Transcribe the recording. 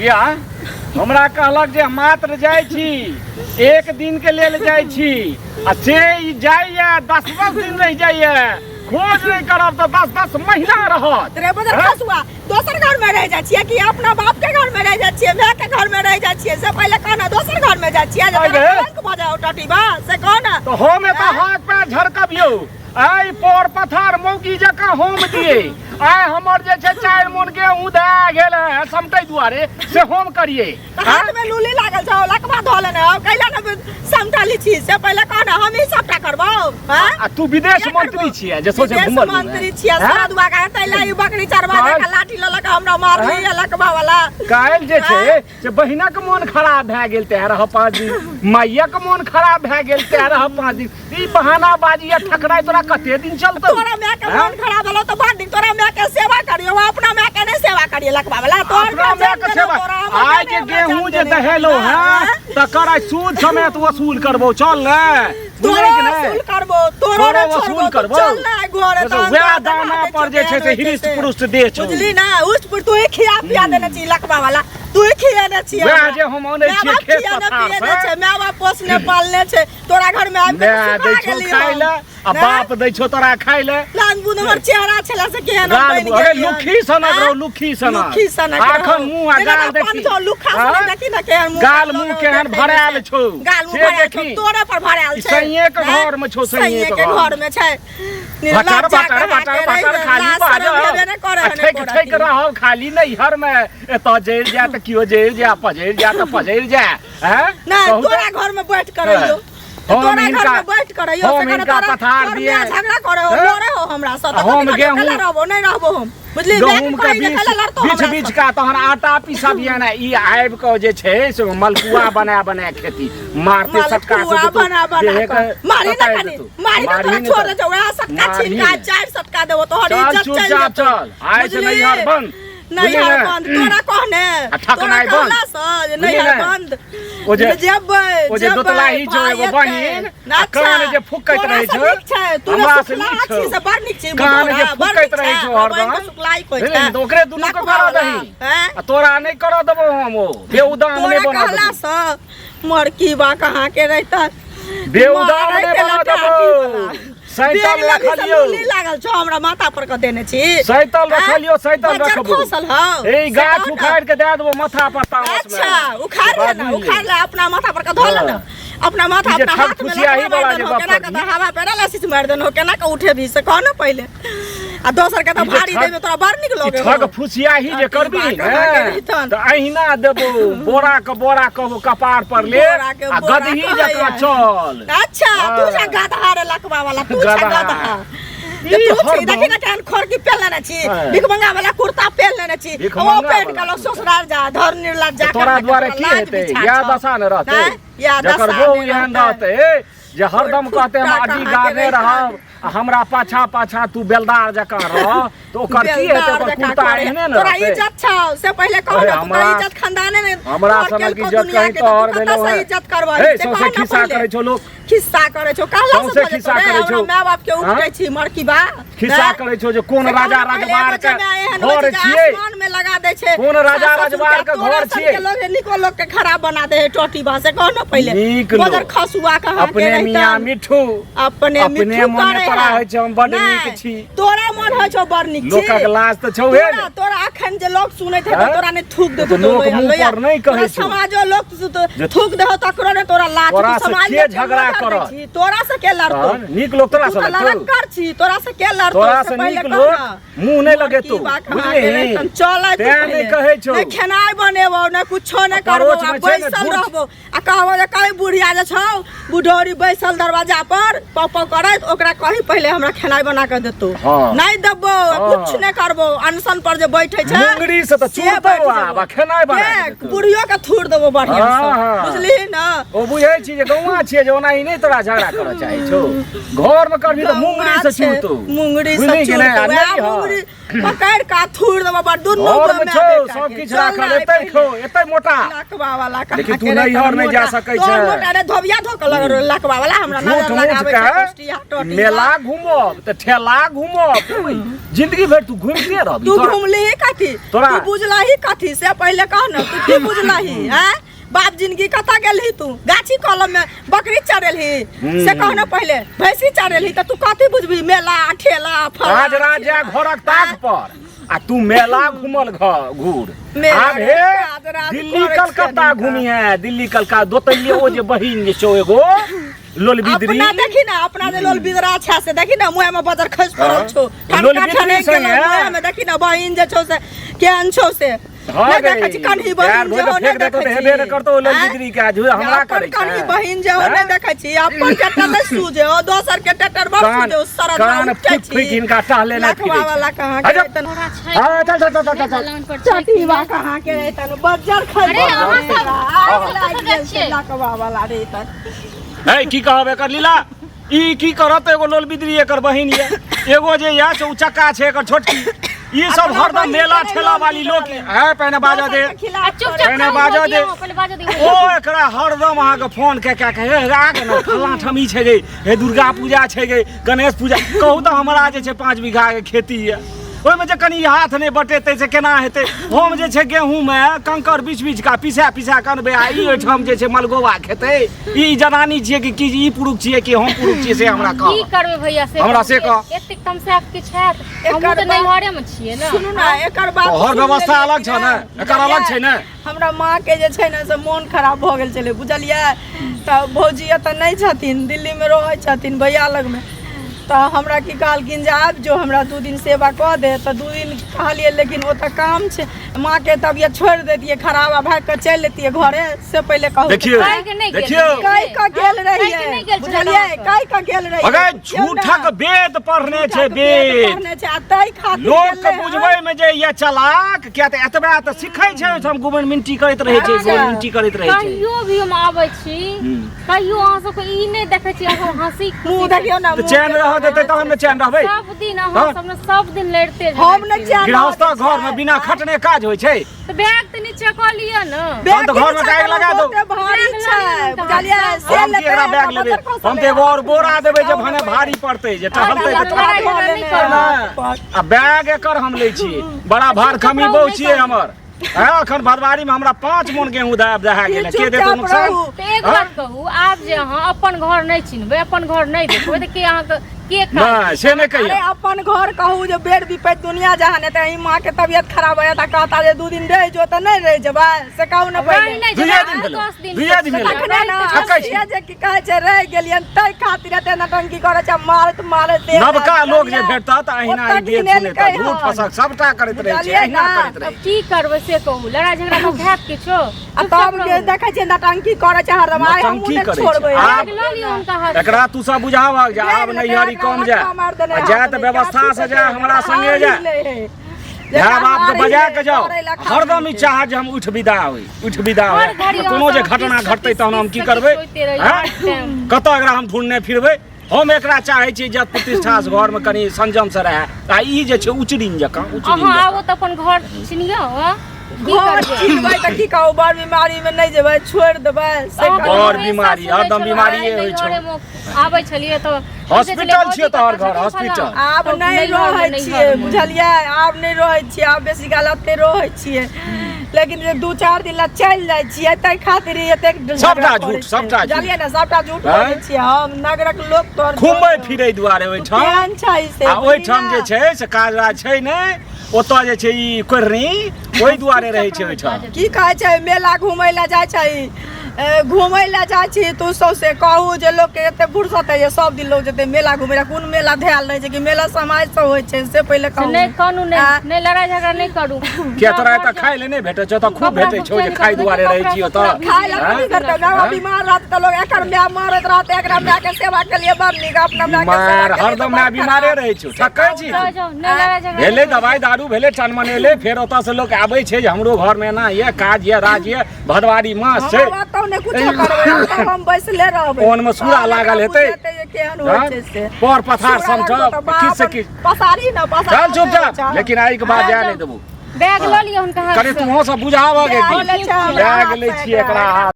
या हमरा कहलक जे मात्र जाइ छी, एक दिन के लेल जाइ छी, आ से ई जाइया 10-10 दिन रहि जाइया। खोज नहि करब तऽ 10-10 महीना रहत। रे बदर खसुआ, दोसर घर में रह जाइ छियै कि अपना बाप के घर में रह जाइ छियै, माय के घर में रह जाइ छियै? से पहिले कह ना, दोसर घर में जाइ छियै जे तोरा कलंक भऽ जाओ टटीबा, से कह ना। तऽ हम एतऽ हाथ पैर झरकबियौ, आइ पर पथार मौगी जकाँ हम दिए। आइ हमर जे छै 4 मोन गेहूँ दए गेल है समटै दुआरे, से हम करिए। हाथ में लूली लागल छौ, लकवा धऽ लेने हौ, कैला ने समटली छी से पहिले कह ना, हम ही सबटा करबौ। हां, आ तू विदेश मंत्री छियै जे सोचे घुमल मंत्री छियै साधुआ का, तैला ई बकरी चरवा के लाठी ल ल के हमरा मारली लकवा वाला। काल्हि जे छै से बहिनक मोन खराब भए गेल तैं रह 5 दिन, माइयक मोन खराब भए गेल तैं रह 5 दिन। ई बहानाबाजी आ ठकराइ तोरा कते दिन चलतौ? तोरा माय के मोन खराब भेलो तऽ बड़ दिन तोरा माय के सेवा करियो, अपना माय के नहीं सेवा करियो लकवा वाला। तोर अपना माय के सेवा आइ जे गेहूं जे दहेलो है तकर आइ सूद समेत वसूल करबो। चल ने, तोरो वसूल करबो, तोरो वसूल करबो। चल ना घरे, तऽ वएह दाना पर जे छै से हृष्ट पुरुष देह छौ, बुझली ना? उस पर तू ही खिया पिया देने छी लकवा वाला, तू ही खियाने छी। वएह जे हम अनै छियै खेत पथार से, माय बाप पोसने पालने छै, तोरा घर में आबि के दै छौ खाइ ले आ बाप दै छौ तोरा खाइ ले। लाल बुन हमर चेहरा छला से केहन बनि गेल। अरे लुखी सनक रहो, लुखी सनक, लुखी सनक। आखन मुंह आ गाल देखी, लुखा सनक देखी ना केहन मुंह, गाल मुंह केहन भरायल छौ, गाल मुंह भरायल छौ, तोरे पर भरायल छै। सैये के घर में छौ, सैये के घर में छै। बटर बटर बटर बटर खाली बाजब, ठेक ठेक रहब खाली नैहर में। एतऽ जरि जाय तऽ केओ जरि जाय, पजरि जाय तऽ पजरि जाय। हैं नहीं, तोरा घर में बैठ कर रहियो, तोरा घर में बैठ कर रहियो, हम हिनका पथार दिए, झगड़ा करे हो, लड़े हो हमरा से, हम गेहूं रहबो नहीं रहबो हम, बुझली? गहूम के बीच बीच बीच का तहन आटा पिसबियै ने, ई आबि कऽ जे छै से मलपुआ बना बना खेती मारते सटका से बना बना मारी ना कनी, मारी ना तोरा छोड़ दे, वएह सटका छीन के 4 सटका देबो, तोहर इज्जत चल जेतौ। चल आइ से नैहर बंद, नैहर बंद तोरा कहने, ठकनाइ बंद, नैहर बंद। ओ जे ओ जे दोतलाही छौ एगो बहिन, आ कान जे फुकैत रहै छौ, हमरा से नीक छौ, से बड़ नीक छै, कान जे फुकैत रहै छौ हरदम, तऽ ओकरे दुनू के करऽ दही, आ तोरा नहि करऽ देबौ हम। ओ बेउदाम नहि बनऽ देबौ। सँ मरकी बा कहाँ के रहिता, बेउदाम नहि बनऽ देबौ। सैतल रखलियौ, लागल छौ हमरा माथा पर क देने छी, सैतल रखलियौ, सैतल रखबो। खसल हौ, ए गाछ उखाड़ के दे देबो माथा पर तामस में। अच्छा उखाड़ ले ना, उखाड़ ले, अपना माथा पर क धो ले ना, अपना माथा अपना हाथ में वाला जे गप, केना के हवा पे लासिस मार देनो, केना के उठेबी से कह ना पहिले, आ दोसर के त भारी देबे तोरा बड़ नीक लगे। ठग फुसियाही जे करबी ने त अहिना देबो, बोरा के बोरा कहबो कपार पर ले आ गदही जकाँ चल। अच्छा तू जा गदहा रे लकवा वाला, तू जा गदहा, तू छी। देखी ना केहन खोरकी पेन लेने छी, भिखमंगा वाला कुर्ता पेन लेने छी, ओ पेन के लोग ससुराल जा, धर निर्लज जा। तोरा दुआरे की हेतै? या दशा ने रहतै, जकर बहु एहन रहतै जे हरदम कहते हम अड्डी गाड़ने रहब आ हमरा पाछा पाछा तू बेलदार जकाँ रह, तऽ ओकर की हेतै? ओकर कुर्ता एहने ने। तोरा इज्जत छौ से पहिले कह ना, तोरा इज्जत खानदाने ने, हमरा सनक इज्जत कहीं तोहर भेलौ है? इज्जत करबै हे, सौंसे खिस्सा करै छौ लोक, खिस्सा करै छौ, कहला से खिस्सा करै छौ, माय बाप के उपटै छी मरकी बा, खिस्सा करै छौ जे कोन राजा रजवार के घर छियै, आसमान में लगा दै छै, कोन राजा रजवार के घर छियै। लोग निको लोग के खराब बना दे है टोटी बा, से कह ना पहिले। नीक लोग खसुआ कहाँ अपने मियां मिठू, अपने अपने मोने तोरा होइ छै हम बड नीक छी, तोरा मन होइ छौ बड़ नीक छी, लोकक लाज तऽ छौहे ने तोरा। अखन जे लोक सुनैत हेतौ तोरा नहि थूक देतौ, लोक मुँह पर नहि कहै छौ, समाजो लोक थूक देहो तकरो ने तोरा लाज। तोरा से के झगड़ा करत? तोरा से के लड़तौ? नीक लोक तोरा से लड़तौ? लड़कर छी, तोरा से के लड़तौ? तोरा से नीक लोक मुँह नहि लगेतौ, बुझलिही? चल, तें नहि कहै छौ। नहि खेनाइ बनेबौ, नहि कुछो नहि करबौ, बैसल रहबौ आ कहबो जे कहीं बुढ़िया जे छौ बुढ़ौरी बैसल दरवाजा पर पौ पौ करैत, ओकरा कही पहिले हमरा खेनाइ बना के देतौ। नहि देबो, कुछ नहि करबो, अनशन पर जे बैठे छै मुंगरी से तऽ चूरतौ आब, खेनाइ बना के बुढ़ियो के थूर देबो बढ़िया से, बुझलिही ना? ओ बुझै छी जे गौआ छियै जे ओनाही नहि तोरा झगड़ा करऽ चाहै छौ, घर में करबी तऽ मुंगरी से चूरतौ, मुंगरी से चूरतौ, मुंगरी पकड़ का थूर देबो बड़ दुनू। घर में छौ सब किछ राखल, एतै खो, एतै मोटा लकवा वाला। लेकिन तू नैहर नहि जा सकै छै। मोटा रे, धोबिया धो के लग लकवा वाला हमरा नजर लगाबै छै। मेला घूमब तऽ ठेला घूमब, जिंदगी जिंदगी भरि तू घुमिते रहबी। तू घुमली कथी? तू बुझलही कथी से पहिले कह न, तू की बुझलही? हैं, बाप जिंदगी कतऽ गेलही? तू गाछी कलम में बकरी चरेलही से कह न पहिले, भैंसी चरेलही तऽ तू कथी बुझबही? मेला ठेला फला राज राज जा घरक ताक पर आ तू मेला घूमल घूर। मेला आब हे राज राज दिल्ली करै कलकत्ता छियै। घूमी है, दिल्ली कलकत्ता दोतैये। ओ जे बहिन जे छौ एगो लोलबिदरी, अपना देखी ना, अपना जे लोलबिदरा छै से देखी ना, मुँह में बजर खसि पड़ल छौ। ठनका लोलबिदरी ठनकि संगे। गेलौ मुँह में। देखी ना बहिन जे छौ से केहन छौ से। हाँ नहि गई। देखै छी कन्ही यार, बहिन जे धोइ हो, के नहि फेंक देतौ देखै तऽ हेबे छी। नहि करतौ ओ लोलबिदरी के, आ झू हमरा अपन करै छै। कन्ही बहिन जे हो नहि हैं? देखै छी। अपन के तऽ सूझे हो, दोसर के टेटर बड़ कान सूझे हो, सरद कान उठै फुकि छी। फुकि हिनका टहले नहि लखवा फिरै छै। वाला कहाँ के हट जा। एतन तोरा छै हाँ, चल चल चल चल चल। दलान पर छै। चटीवा कहाँ के एतन बज्जर खै। अरे, अहाँ सब कतऽ जाइ छियै? लखवा वाला रे एतन। है की कहब एकर लीला, ई की करत? एगो लोलबिदरी एकर बहिन ये, एगो जे ये से उचक्का छै एकर छोटकी। ई सब अपना हरदम बहिन मेला के नहि ठेला वाली लोक लोलबिदरा। है। पहिने बाजऽ दे। दोसर के खिलाफ आ चुपचाप करै। पहिने खाउ, बाजऽ दे। भौजी, पहिले बाजऽ दियौ। ओ एकरा हरदम अहाँके फोन कए कए के, हे आगे ने फल्लाँ ठाम ई छै गे, हे दुर्गा पूजा छै गे, गणेश पूजा। कहू तऽ हमरा जे छै 5 बीघा के खेती यऽ, ओहिमे जे कनि हाथ नहि बटेतै से केना हेतै? हम जे छै गेहूँमे कंकड़ बीछ बीछ कऽ पिसा पिसा कऽ अनबै आ ई ओहिठाम जे छै मलगोबा खेतै। ई जनानी छियै कि की? ई पुरुष छियै कि हम पुरुष छियै से हमरा की कह। करबै भैया से हमरा कहू, से कह। एतेक तमसायब किछु हैत? हमहूँ एकर तऽ नैहरे मे छियै ने। सुनू ना, एकर बात तोहर सुनि व्यवस्था लेलियै अलग कि छौ ने? नहि? एकर अलग छै ने? हमरा माँ के जे छै ने से मोन खराब भऽ गेल छलै, बुझलियै? तऽ भौजी एतऽ नहि छथिन, दिल्लीमे रहै छथिन भैया लगमे। तऽ हमरा की कहलखिन जे आबि जो, हमरा 2 दिन सेवा कऽ दे। तऽ 2 दिन कहलियै, लेकिन ओतऽ काम छै, माँके तबियत छोड़ि दैतियै खराब आ भागि कऽ चलि अयतियै घरे? से पहिले कहू। देखियौ। कहि के नहि गेल देखियौ। रहियै। कहि कऽ गेल कहि के रहियै, नहि गेल छलै बुझलियै? अहाँके। कहि कऽ गेल रहियै। अगर बुझियौ ने। झूठक वेद पढ़ने छै, झूठक वेद वेद पढ़ने छै आ ताहि खातिर लोक के गेलै हन। बुझबै में जे ये चलाक, किया तऽ एतबा तऽ सिखै छै ओहिठाम, गुबरमिंटी करैत रहै छै। अच्छा। गुबरमिंटी करैत रहै छै। कहियो भी हम आबै छी, कहियो अहाँ सबके ई नहि देखै छी अहाँ हँसी मुँह खुशी। देखियौ ने। तऽ चैन रहऽ देतै तहन ने चैन रहबै। सब दिन अहाँ हाँ। सब ने सब दिन लड़िते हम नहि झगड़ते। चैन गृहस्थ घर में बिना खटने काज होइ छै? तऽ बैग तऽ नीचे कऽ लिअ ने। बैग तऽ घरमे के बैग लगा दो। बहुते भारी बैग छै, लगा दो। बुझलियै? से हम की लेतै एकरा बैग हमरा लेबै? बदर खसल हम तऽ एगो और बोरा देबै जे आओर भने लेबै। भारी पड़तै, जे टहलतै आधा तऽ लड़ाइ धऽ झगड़ा लेने नहि करब। हाथ पर। आ बैग एकर हम लै छी, बड़ा भार खमी चुप बहु रहू, छियै नहि हमर। हँ, एखन भदवारी में हमरा 5 मोन गेहूँ दहा गेलै, के देतौ चुपचाप नुकसान? रहू। तऽ एक हाँ? बात कहू, आब जे अहाँ अपन घर नहि चिन्हबै, अपन घर नहि देखबै, तऽ के अहाँके के खाय? नहि, से नहि अरे कहियौ। अपन घर कहू जे बेर विपैत दुनिया जहान हेतै, अहीं माँ के तबियत खराब होयत आ कहता जे 2 दिन रहि जो, तऽ नहि रहि जेबै? से कहू ने रहि पहिले। नहि दुइये जेबै, दिन आठ भेलौ। 10 दिन दुइये दिन भेलौ। तखने ने थकै छी। हँसिया जे की कहै छै रहि गेलियनि ताहि खातिर एते नटंकी करै छै, मारैत मारैत देह नवका हाथ, लोक जे बुझलियै? भेटत तऽ अहिना ओतऽ ई वेद घिनेलकै सुनेतह, झूठ हन। फसक सबटा करैत रहै छै। बुझलियै अहिना ने? करैत रहै तब की करबै से कहू? लड़ाइ झगड़ा कऽ के हैत किछो? आ तब के देखै छियै नटंकी करै छै हरदम। आइ हमहूँ नौटंकी नहि करै छै। छोड़बै। आब बैग लऽ लियौ हुनका हाथ। एकरा तू सब बुझाबक जे आब बैग नैहरी लेतै, कम एकरा जाय लट्ठा मारि देने आ जाय हाथमे, तऽ व्यवस्था काफी से जाय, हमरा संगे जाय। जेकरा माय बाप के हारि बजा लै, के जाओ। करै लए खाली हरदम ई छै। चाहत जे हम उठ विदा होइ, उठ विदा होइ। हर घड़ी कोनो जे अहाँ सब घटना किछु घटतै किछु तहन हम की किछु करबै? होइते रहैए हैं? हर टाइम। कतऽ एकरा हम ढूंढने फिरबै? हम एकरा चाहै छी जत प्रतिष्ठा से घरमे कनि संयम से रहै आ ई जे छै उचरिन जकाँ, उचरिन अहाँ जकाँ। आबू तऽ अपन घर चिन्हियौ। हँ? की घर करबै? चिन्हबै तऽ की कहू, बड़ बीमारी मे नहि जेबै, छोड़ि देबै से अहाँ कहू। बड़ हमेशा बीमारी, सुनै हरदम छलहुँ, बीमारिये आइ होइ छौ। नैहरेमे आबै छलियै तऽ हॉस्पिटल छियौ तोहर घर, हॉस्पिटल। आब नहि रहै छियै, बुझलियै? आब नहि रहै छियै, आब बेसी काल एते रहै छियै, लेकिन जे 2-4 दिन ला चलि जाइ छियै ताहि खातिर ई एतेक झगड़ा सबटा करै झूठ, छै। सबटा झूठ। बुझलियै ने? सबटा झूठ आँय? बोलै छियै हम नगरक लोक। तोहर घूमै फिरै दुआरे ओहिठाम केहन छै से आ ओहिठाम जे बुझली छै से काज राज छै ने ओतऽ, जे छै ई कोरनी ओहि दुआरे रहै छै ओहिठाम। ने? की कहै छै, मेला घूमै लए जाइ छै, घूमै लए जाइ छी तू सौंसे। कहू जे लोकके एते फुर्सत है जे सब दिन लोक जेतै मेला घूमै लए? कोन मेला धयल रहै छै कि मेला समाज से होइ छै से पहिले कहू। नहि कहू, नहि आँ? नहि, लड़ाइ झगड़ा नहि करू। किया तोरा एतऽ खाइ लए नहि भेटै छौ? तऽ खूब कपड़ा भेटै सब छौ जे चेंज खाइ करू, दुआरे रहै कपड़ा छी सब ओतऽ। पूरा खाय लए आँय? कथी करतै? माय आँय? बीमार रहतै तऽ लोक एकर माय मारैत रहतै, एकरा माय के सेवा के लिए बड़ नीक, अपना माय के सेवा बीमार के लिए हरदम तऽ माय बड़ बीमारे खराब। रहै छौ, ठकै छी जाउ तू। जाउ, नहि लड़ाइ झगड़ा भेलै नहि करू। दवाइ दारू भेलै, टनमनेलै, फेर ओतऽसँ लोक आबै छै जे हमरो घरमे एना यऽ, काज यऽ, राज यऽ, भदवारी मास छै। हम ओतौ नहि कुछो करबै, ओतौ हम बैसले रहबै। ओनमे सूरा तहन लागल एकरा हेतै। बुझेतै जे केहन होइ हँ? छै से। पर पथार सूरा समटब लागतौ तऽ किछु से बाप किछु। पसारी न पसारी। चल चुपचाप, लेकिन आइके बाद जाय नहि देबू। बैग लऽ लिअ हुनका हाथ कनि से। तूहो सब बुझाबऽ बैग गे। लै छै हमरा बैग हाथ लै से छियै एकरा हाथ।